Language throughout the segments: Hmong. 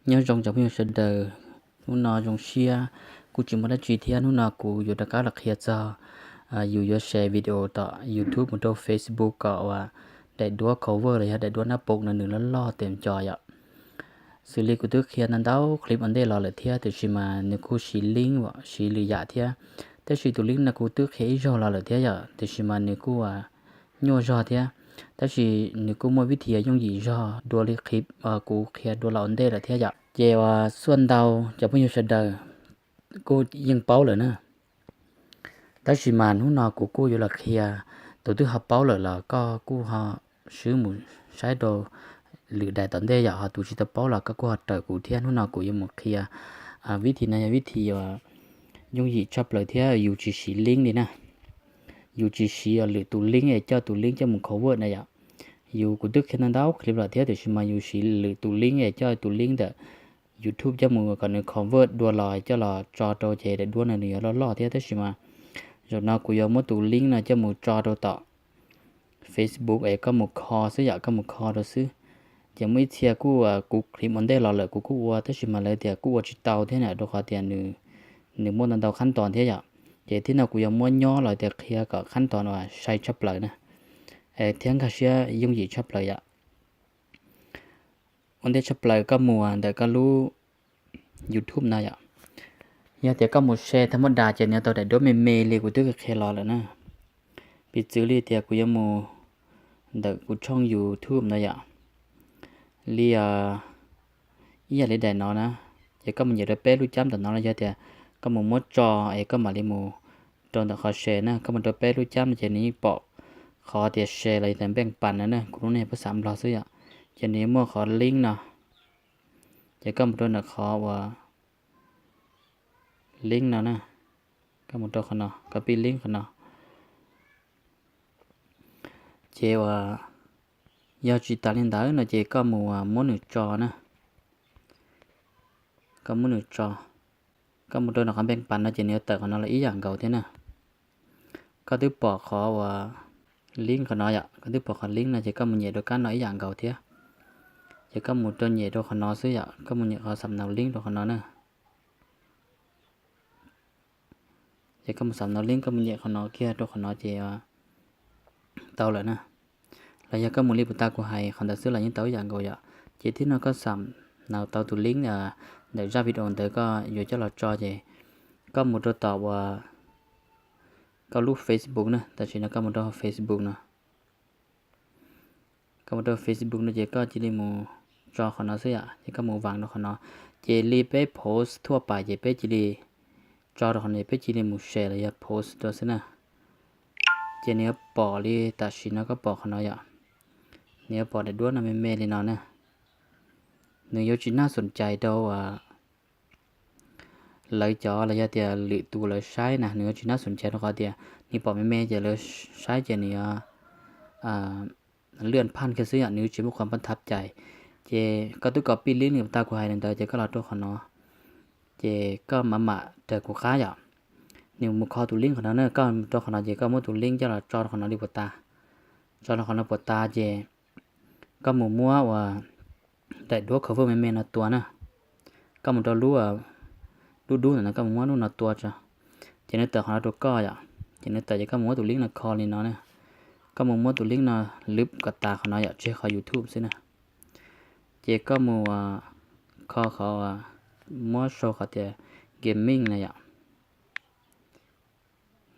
Nyob zoo cov phooj ywg sawv daws, hnub no zoo siab, kuj tsis muaj dab tsi thiab. Hnub no kuv yuav rov qab los qhia txog yus yuav share video tom YouTube mus rau Facebook kom uas daim duab cover los yog daim duab nab poom no nws loj loj tes co yom. Xws li kuv twb qhia ntau ntau clip ua ntej los lawm thiab, tiam sis mas nws kuj siv link, siv lwm yam thiab. Tab sis tus link no kuv twb qhia ib zaug los lawm thiab yom, tiam sis mas nws kuj nyuaj zog thiab. Tab sis nws kuj muaj vib thi yooj yim zog dua li clip kuv qhia dua los ua ntej lawm thiab yom. Ces uas xuaj ntau cov phooj ywg sawv daws kuj yeej paub lawm na. Tab sis mas hnub no kuv kuj yuav los qhia, tus twb ho paub lawm los koj kuj ho swb mus saib rau lwm daim tom ntej yom, ho tus tsis tau paub los koj kuj ho raws kuv thiab. Hnub no kuv yuav mus qhia vib thi no yog vib thi uas yooj yim tshaj plaws thiab yus tsis siv link li na. Yus tsis siv lwm tus link es coj tus link coj mus cover na yom. Yus kuv twb qhia ntau ntau clip lawm thiab, tiam sis mas yus siv lwm tus link es coj tus link ntawm YouTube coj mus kom nws convert dua los coj los tso rau ces daim duab no nws yuav loj loj thiab. Tab sis mas zaum no kuv yuav muab tus link no coj mus tso rau tom Facebook es koj mus kho xwb yom, koj mus kho rau xwb. Ces muaj ib txhia kuj kuv clip ua ntej los lawm kuv kuj ua, tab sis mas lawv tias kuj ua tsis tau thiab na, rau qhov tias nws muaj ntau ntau qhab tos thiab yom. Ces thiab no kuv yuav muab nyob los tias qhia kom qhab tos uas sai tshaj plaws na, thiab nkag siab yooj yim tshaj plaws yom. Ua ntej tshaj plaws koj mus ntawm koj lub YouTube no yom. Yog tias koj mus share tha mab das ces nws yuav tau daim duab me me li kuv twb qhia los lawm na. Piv txwv li tias kuv yuav mus ntawm kuv tshooj YouTube no yom, li ib yam li daim no na, ces koj mus nyem rau peb lub cab ntawm no los yog tias koj mus muab tso es koj mam li mus rau ntawm qhov share na. Koj mus rau peb lub cab no ces nws yeej pom qhov tias share los yog tias npeej pas no na, kuv lub no yog phab xam Nplog xwb yom. Ces nws yuav muaj qhov link no, ces koj mus rau ntawm qhov uas link no na, koj mus rau qhov no, copy link qhov no. Ces uas yog tsis tas li ntawd no ces koj mus muab nws tso na, koj muab nws tso, koj mus rau ntawm qhov npeej pas no ces nws yuav tawm qhov no los ib yam nkaus thiab na. Koj twb pom qhov uas link qhov no yom, koj twb pom qhov link no ces koj mus nyem rau kab no ib yam nkaus thiab. Ces koj mus rau nyem rau qhov no xwb yom, koj mus nyem qhov xam nav link rau qhov no na. Ces koj mus xam nav link, koj mus nyem qhov no kiag rau qhov no ces tau lawm na. Los yog koj mus li puas tas kuv hais qhov ntawd xwb los yeej tau ib yam nkaus yom. Ces thiab no koj xam nav tau tus link ntawm zaj video ntawd koj yuav coj los tso ces koj mus rau tom uas koj lub Facebook na, tam sim no koj mus rau Facebook no. Koj mus rau Facebook no ces koj cia li mus tso qhov no xwb yom, ces koj mus vam rau qhov no. Ces li peb post thuaj pais ces peb cia li tso rau qhov no, peb cia li mus share los yog post rau xwb na. Ces nws yuav pom li tam sim no koj pom qhov no yom, nws yuav pom daim duab no me me li no na. Nws yuav tsis naj xoom cais rau lawv cov los yog tias lwm tus lawv saib na, nws yuav tsis naj xoom cais rau qhov tias nws pom me me ces lawv saib ces nws yuav lwaj phaj kiag xwb yom, nws tsis muaj qhov pab thab cais. Ces koj twb copy link li puas tas kuv hais li ntawd ces koj los rau qhov no, ces koj mam mam raws kuv qab yom. Nws mus kho tus link qhov no na, koj rau qhov no ces koj muab tus link coj los tso rau qhov no li puas tas. Tso rau qhov no puas tas ces koj mus muab uas daim duab cover me me no tua na. Koj mus rau lub, lub dub ntawm no, koj mus muab lub no tua tso. Ces nws tawm qhov no rau koj yom. Ces nws tawm ces koj mus muab tus link no kho li no na. Koj mus muab tus link no lwb kom tas qhov no yom, tseg qhov YouTube xwb na. Ces koj mus kho qhov, muab sau qhov tias gaming no yom.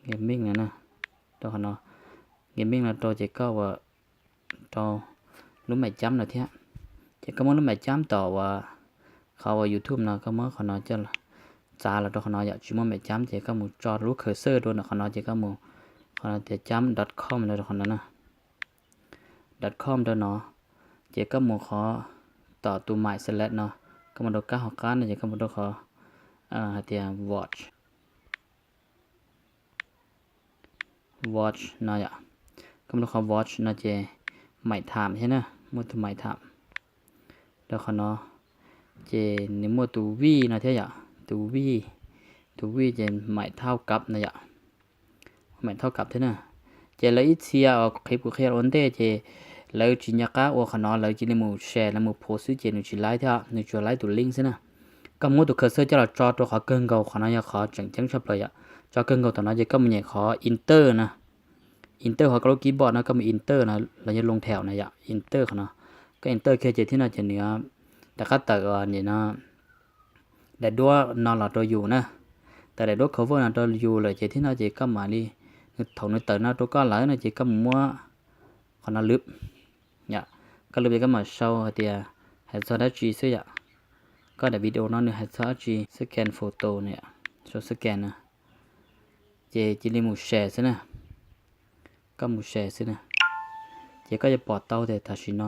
Gaming no na, rau qhov no. Gaming no rau ces koj ua rau lub mem cab no thiab. Ces koj muab lub mem cab tom uas qhov uas YouTube no, koj muab qhov no coj txav los rau qhov no yom, tsis muaj mem cab ces koj mus tso lub khawv xwj rau ntawm qhov no ces koj mus qhov no tias cab dot com rau qhov no na. Dot com rau no, ces koj mus qhov tom tus my select no, koj mus rau kab hauv qab no ces koj mus rau qhov hais tias watch. Watch no yom. Koj mus rau qhov watch no ces maim tham thiab na, muaj tus maim tham rau qhov no. Ces nws muaj tus vij no thiab yom, tus vij, tus vij ces maim thauj kab no yom. Maim thauj kab thiab na. Ces lawv ib txhia uas qhia kuv qhia ua ntej ces lawv tsis nco qab ua qhov no, lawv cia li mus share, lawv mus post xwb ces nws tsis laib thiab, nws tsuas laib tus link xwb na. Koj muab tus cursor coj los tso rau qhov kawg nkaus, qhov no yog qhov tseem ceeb tshaj plaws yom. Tso kawg nkaus tom no ces koj mus nyem qhov enter na. Enter qhov koj lub keyboard no, koj mus enter no los yog loo thaum na yom, enter qhov no. Koj enter kiag ces thiab no ces nws rov qab tawm nim no daim duab no los rau yus na. Tawm daim duab cover no rau yus lawm ces thiab no ces koj mam li, nws thaum nws tawm no rau koj lawm no ces koj mus muab qhov no lwb. Yom, koj lwb ces koj mam sau hais tias hais txog dab tsi xwb yom. Koj daim video no nws hais txog dab tsi, scan photo no yom, sau scan na. Ces cia li mus share xwb na. Koj mus share xwb na. Ces koj yuav pom tau tias tam sim no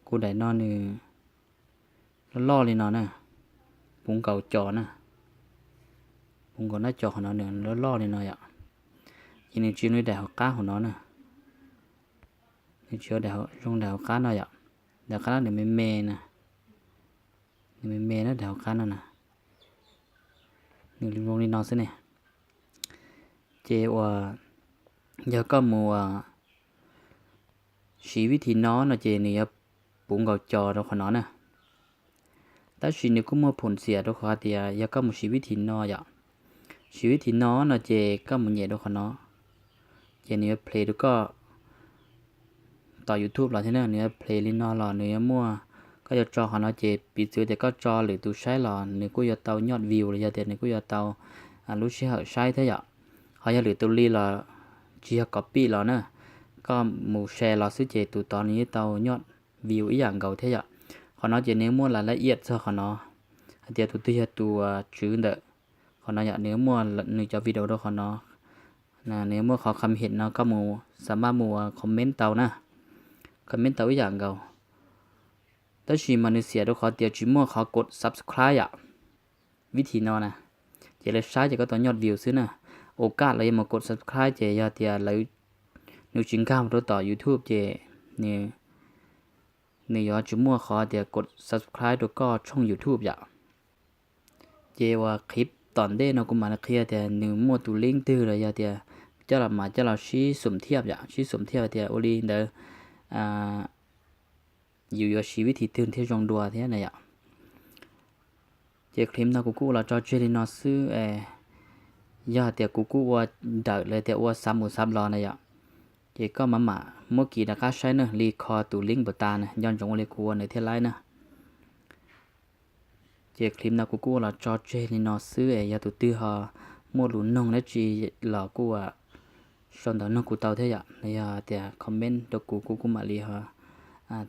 kuv daim no nws loj loj li no na, puv nkaus co na, puv nkaus nab co qhov no nws loj loj li no yom. Ces nws tsis zoo li daim hauv qab hauv no na, nws tsis zoo daim hauv qab no yom. Daim hauv qab no nws me me na, nws me me na daim hauv qab no na, nws zoo li no xwb ne. Ces uas yog koj mus siv vib thim no no ces nws yuav puv nkaus co rau qhov no na. Tab sis nws kuj muaj phoom xiam rau qhov tias yog koj mus siv vib thim no yom, siv vib thim no no ces koj mus nyem rau qhov no, ces nws yuav play rau koj tom YouTube los thiab na, nws yuav play li no los nws yuav muaj, koj yuav tso qhov no ces piv txwv tias koj tso lwm tus saib los nws kuj yuav tau nyoj view los yog tias nws kuj yuav tau lub sij hawm saib thiab yom. Ho yog lwm tus li los tsis yog copy los na, koj mus share los xwb ces tus tod nws yeej tau nyoj view ib yam nkaus thiab yom. Qhov no ces nws muaj laj laj iam txog qhov no hais tias tus twg yog tus tswv ntawm qhov no yom, nws muaj nws cov video rau qhov no, nws muaj qhov comment no koj mus xa maj mus comment tau na, comment tau ib yam nkaus. Tab sis mas nws xiam rau qhov tias tsis muaj qhov kod subscribe yom. Vib thim no na, ces lawv saib ces koj tau nyoj view xwb na. Ua kaj los yog mus kod subscribe ces yog tias lawv, nws tsis nkag rau tom YouTube ces nws yuav tsis muaj qhov tias kod subscribe rau koj tshooj YouTube yom. Ces uas clip tom ntej no kuv mam li qhia tias nws muaj tus link twg los yog tias coj los mas coj los sib xum thiab yom, sib xum thiab tias ua li ntawd yus yuav siv vib thim twg thiaj zoo dua thiab na yom. Ces clip no kuv kuj ua los tso tseg li no xwb. Yog hais tias kuv kuj ua nrawm los tias ua xav mus xav los na yom, ces koj mam mam muab kiv rov qab saib na, li kho tus link puas tas na, nco ntsoov ua li kuv ua ntawd thiaj laib na. Ces clip no kuv kuj ua los tso tseg li no xwb es yog tus twg ho muaj lus noog dab tsi los kuj sau ntawv noog kuv tau thiab yom, los yog tias comment rau kuv, kuv kuj mam li ho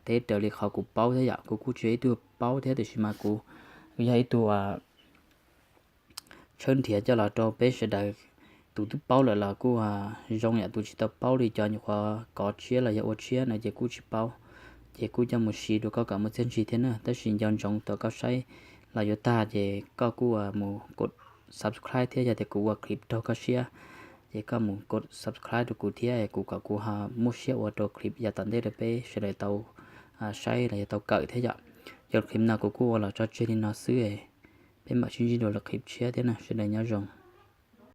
teb raws li qhov kuv paub thiab yom. Kuv kuj tsis yog ib tug paub thiab tiam sis mas kuv yog ib tug tshawb nrhiav coj los rau peb sawv daws. Tus twb paub lawm los kuj zoo yom, tus tsis tau paub li cov nyuam qhuav kov tshiab los yog ua tshiab no ces kuj tsis paub. Ces kuj coj mus siv rau koj kom muaj txiaj ntsig thiab na. Tab sis nco ntsoov thaum koj saib los yuav tag ces koj kuj mus kod subscribe thiab, yog tias kuv ua clip raug koj siab ces koj mus kod subscribe rau kuv thiab, kuv kom kuv ho muaj siab ua rau clip yav tom ntej rau peb sawv daws tau saib los yog tau kawm thiab yom. Yog clip no kuv kuj ua los tso tseg li no xwb, peb mam sib ntsib dua lwm clip tshiab thiab na, sawv daws nyob zoo.